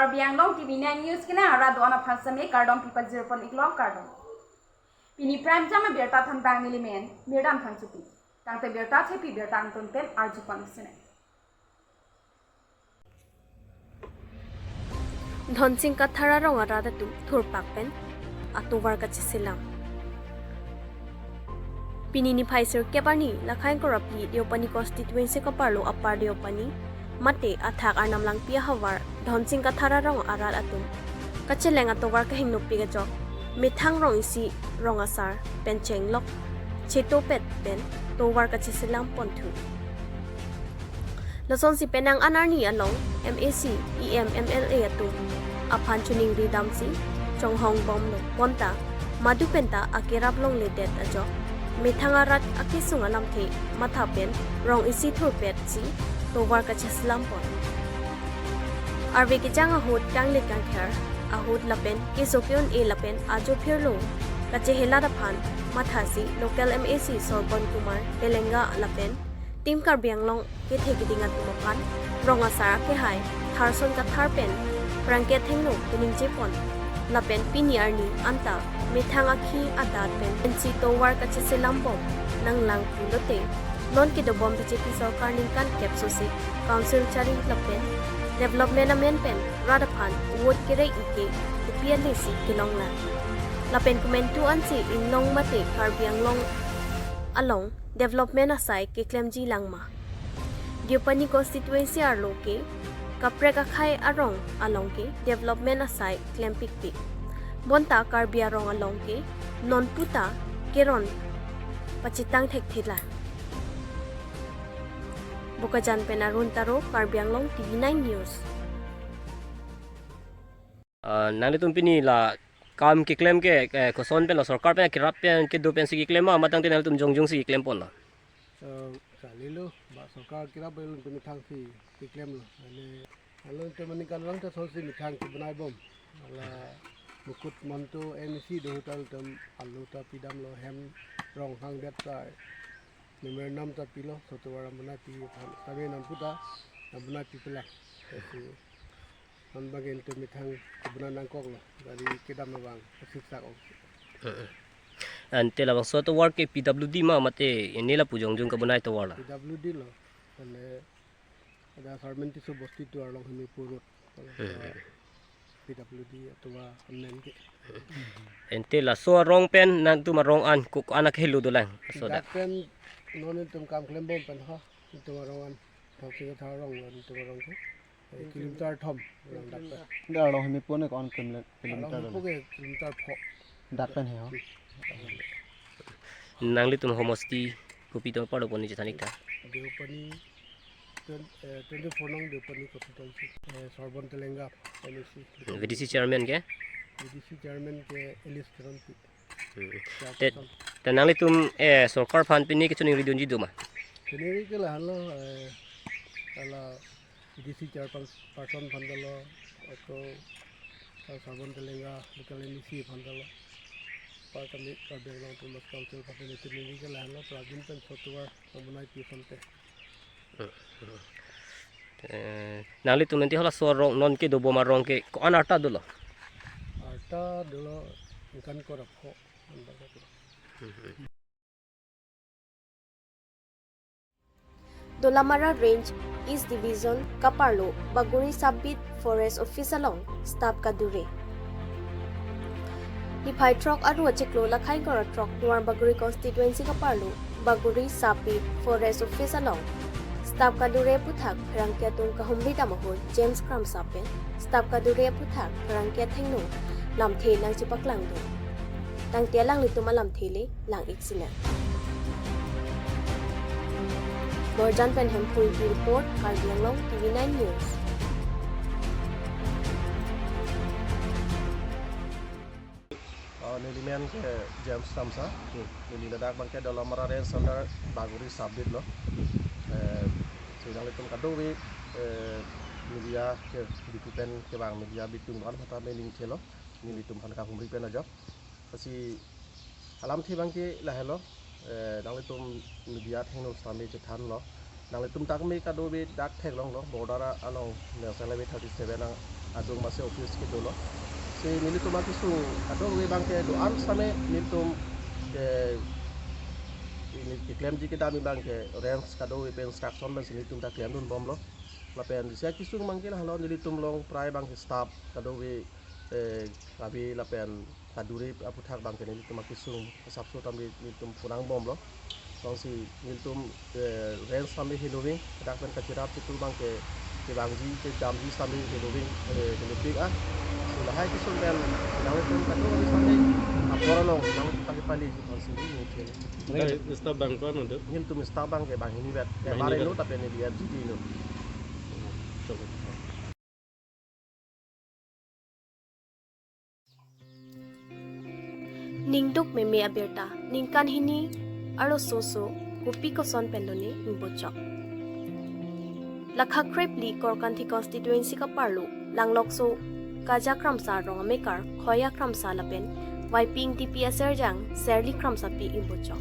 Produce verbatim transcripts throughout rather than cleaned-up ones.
Karbi Anglong T V nine News kenang arat do-an aphan seme kardom pi pajir pon iklo, kardom. Pini prime time abirta thanbang nelimen Mirdam Phangchopi. Tangte birta thepi birta angton pen arju pon sene. Dhonsing Kathar arong arat atum thurpak pen atovar kacheselam. Pini niphai sirkep arni Lakhaing Korapli Deopani constituency kaparlo Upper Deopani mate athak Arnam Langpi ahavar Dhonsing Kathar arong arat atum kacheleng atovar kahingnopik ajok methang rong isi rong asar pen chenglok chetopet pen tovar kacheselam ponthu. Lasonsi penang an arni along M A C, E M, M L A atum aphan choningri damsi chonghong bomlo. Bonta madu penta akerap longledet ajok methang arat akesung alamthe matha pen rong isi thurpet si tovar kacheselam pon. Arve kejang ahut kanglit kangthir ahut lapen keso ke-un-e lapen ajo phirlo kachehelat aphan mathasi local M A C Sorbon Kumar Telenga lapen Team Karbi Anglong kethe keding atum aphan rong asar akehai Tharson Kathar pen Prangke Thengno keningje pon. Lapen pini arni anta methang akhi adat pen pensi tovar kacheselam bom nanglang pulote non kedobom B J P sorkar ningkan kep sose council chari lapen development amen pen rat aphan vote kere-i ke kopi ale si kelonglang. Lapen komantu ansi inglong mate Karbi Anglong along development asai keklemji lang ma. Deopani constituency arlo ke kaprek akhei arong along ke development asai klempikpik. Bonta Karbi arong along ke non puta keron pachitang thekthe lang. Bokajan pen Arun Taro, Karbi Anglong T V nine News. Ah, nanglitum pini la kam keklem ke, eh, koson pen la sorkar pen kerap pen kedo pensi keklem ma, matangte nanglitum jongjong si keklem pon la? Eh, kalilo, ba sorkar kerap pen methang si keklem lo. Ane, alo te mani kalang ta sosi methang kebonai bom. Ala Mukut Mantu M A C do hotel tem alu ta pidamlo, hem rong hang det ta, number nam ta pilo, soto waram bonai pi phan. Tapi non puta, nam bonai pi pela. Jadi, non bagi itu methang kebonai nangkok lo, dari kedam abang, siksak ong. Heeh. Ante labangso atovar ke P W D ma mate ini lapu jongjong kebonai tovar la? P W D lo, ane ada Sarmenti Subosti tu arlong hemi purut. Heeh. P W D atovar amen ke. Ante laso arong pen nangtum arong an kok anak helo dolang. So da. Dak pen non itum kam klem bom pen ha, itum arong an. Thok sing tha arong lo itum arong ke. Eh, kilometer thom, rong dak pen. Dak arlong hemi pon ke on kilometer, kilometer arlong lo. Hemi pon ke kilometer pho. Dak pen he ho. Hmm. Nanglitum homosti kopi atum apar do pon ni chethan ik tha? Deopani, twen-, eh, twenty-four nong Deopani constituency. Eh, Sorbon Telenga, M A C. V D C chairman ke? V D C chairman ke Elis Teronpi. Hmm. Te, te nanglitum, eh, sorkar aphan pini kechoningri dunji do ma? Choningri ke lahenlo, eh, ala V D C chairperson aphan dolo, ako, eh, Sorbon Telenga local M A C aphan dolo. Par kami Karbi Anglong Autonomous Council aphan pini choningri ke lahenlo, prabin pen soto waram bonai pi asonte. Eh, nanglitum ante halaso arong non kedo bom arong ke ko-an arta dolo? Arta dolo ingkan kora pho. Dolamara Range East Division kaparlo Bagori Sub-Beat Forest Office along staff kadure. Niphai throk aru achiklo lakhai kora throk Duar Bagori constituency kaparlo Bagori Sub-Beat Forest Office along staff kadure aphuthak pherangke atum kahumri dam ahut James Kramsa pen staff kadure aphuthak pherangke athengno lamthe nangchepaklang do. Tangte alanglitum alamthe le lang ik sinang. Borjan pen Hemphu Ingti report, Karbi Anglong T V nine News. Oh, neli men ke James Kramsa. Hmm. Neli ladak abang ke Dolamara Range under Bagori Sub-Beat lo. Eh, si nanglitum kadokave, eh, media ke bitu pen kevang media bitum kan hata mening chelo. Nelitum aphan kahumri pen ajok. Lasi alamthe abang ke lahelo, eh, nanglitum media athengno sitame chethanlo. Nanglitum dak me kadokave dak theklonglo, border along National Highway thirty-seven ang adung masi office kedolo. Si nelitum akesung kadokave abangke do-an sitame nelitum ke, ini keklemji kedam abangke range kadokave pen instruction pen si nelitum ta klemdunbomlo. Lapen isi akesung abangke lahelo, nelitum along prai abangke staff kadokave, eh, kave lapen kadure aputhak abangke nelitum akesung asapso tame nelitum phonangbomlo. Longsi nelitum, eh, range tame heloving, dak pen kachirap chitu abangke, kevangji kedamji tame heloving, eh, helopik ah. Si lahai akesung pen nanglitum kadokave tame apor along nangpali pali, longsi nelitum. Nang staff abang ko-an do? Nelitum staff abangke banghini vet. Banghini vet. Kemar inut lapen neli F G D inut. Ningduk meme abirta, ningkan hini arloso oso kopi koson penlone ingbochok. Lakha krepli Korkanthi constituency kaparlo, Langlokso Kaja Kramsa rong amekar Khoya Kramsa lapen Waiping T P aserjang Serli Kramsapi ingbochok.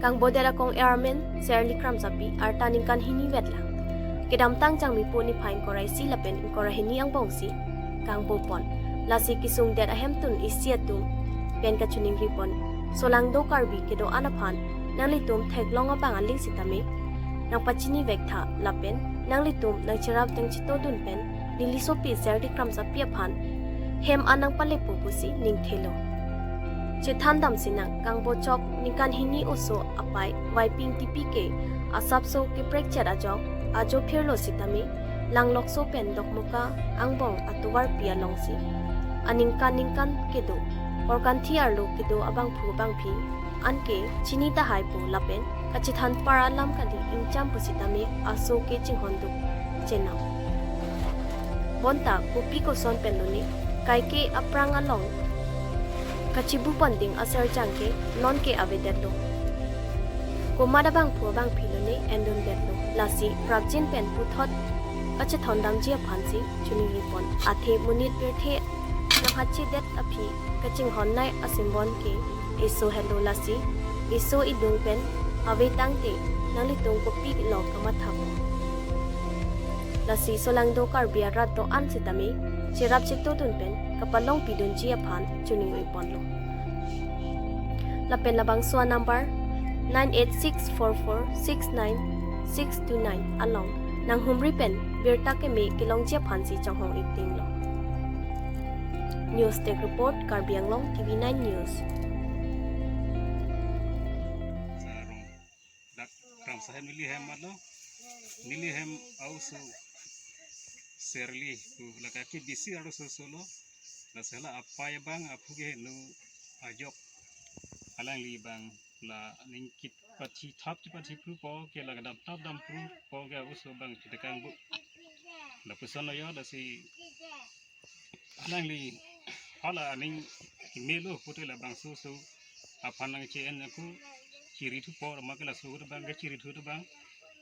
Kangbodet akong ermen Serli Kramsapi arta ningkan hini vetlang. Kedamtang Jangmipo niphai ingkoi ra isi lapen ingkoi ra hini angbongsi kangbopon. Lasi kesungdet ahemtun isi atum pen kachiningripon. Solangdo Karbi kedo-an aphan nanglitum theklong abang aling sitame nangpachini vektha lapen nanglitum nangcherap nangchitodun pen neli sopi Serli Kramsapi aphan hem an nangpalepo pusi ningthelo. Chethandam sinang, kangbochok ningkan hini oso apai Waiping T P ke asapso keprekchet ajok ajo phirlo sitame Langlokso pen Dokmoka angbong atovarpi alongsi aningkan ningkan kedo Korkanthi arlo kedo abangphu abangphi anke chini tahaipo lapen kachethan par alam kali ingcham pusitame aso ke chinghonduk chenam. Bonta kopi koson penlone kaike aphrang along kachibu panding aserjang ke nonke avedetlo. Komat abangphu abangphi lone endundetlo. Lasi prapjin pen puthot kachethondamji aphansi chiningripon. Athe monit pirthe nanghachedet aphi kachinghonnei asimbon ke eso helo, lasi eso idung pen ave tangte nanglitum kopilo kamathapo. Lasi Solangdo Karbi arat do-an sitame cherap chitodun pen kapalongpidunji aphan chiningriponlo. Lapen labangso anumber nine eight six four four six nine six two nine along nanghumri pen birta keme kelongji aphansi chonghong-ikdinglo. News Desk Report, Karbi Anglong T V nine News. Dak Kramsa hem neli hem matlo, neli hem a-oso Serli pu lake ke bisi arloso oso lo, lasi hala apai abang aphu ke heno ajok, alangli abang la ningkit pathi thap chipathi phrupo ke la kedam thap dam phrupo ke a-oso abang chitekang bu. Lapuson lo yo, lasi alangli hala aning kimelo pute labangso oso aphan nangche-en ako chiri thupo, ma ke laso abang ke chiri thu abang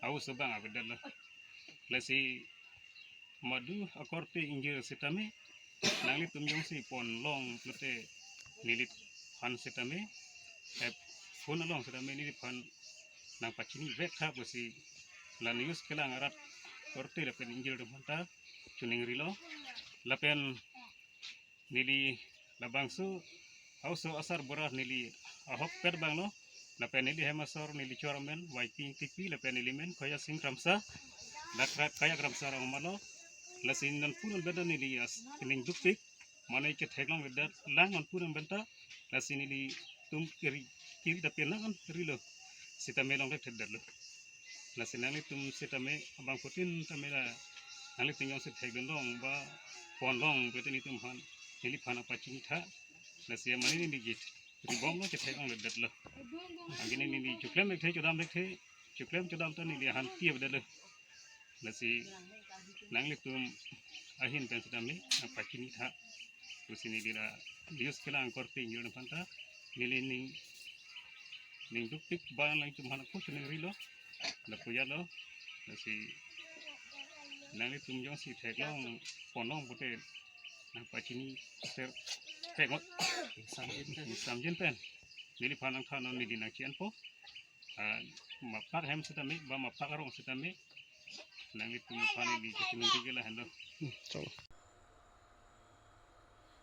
a-oso abang avedetlo. Lasi madu akorte ingjir sitame nanglitum jongsi ponlong pute neliphan sitame, eh, phone along sitame neliphan nangpachini vektha pusi la news kelang arat korte lapen ingjir atum aphanta chiningrilo. Lapen neli labangso a-oso asarbura neli ahokpet abanglo, lapen neli hem asor neli chormen Waiping T P lapen neli men Khoya Sing Kramsa, dak Khoya Kramsa rong malo. Lasi nonpu non benda neli as kening dukpik, mane ketheklongledet lang nonpu non benda, lasi nelitum kiri kiri tapi nang rilo sitame longthekthedetlo. Lasi nanglitum sitame abangphutin tame la nanglitum jongsi thekdunlong ba ponlong pute nelitum aphan, neliphan nangpachinitha. Lasi mane neli git ribomlo ketheklongledetlo. Anke neli choklem thekthe chodam thekthe, choklem chodam ta neli ahan tiap detlo. Lasi nanglitum ahin pen sitame nangpachinitha pusi neli la news kelang korte ingjir atum aphanta neli ning ning dukpik ba nangtum aphan ako chiningrilo, lapu ya lo. Lasi nanglitum jongsi theklong ponlong pute nangpachini ser theklong samjin pen neliphan nangthan non neli nangche-enpo. Ah, mapak hem sitame ba mapak arong sitame Nanglitum aphan ili kachiningri ke lahenlo. Hmm, chalo.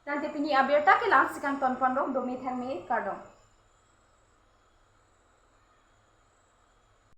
Tangte pini abirta ke la-an si kangton ponrok, dome thangme, kardom.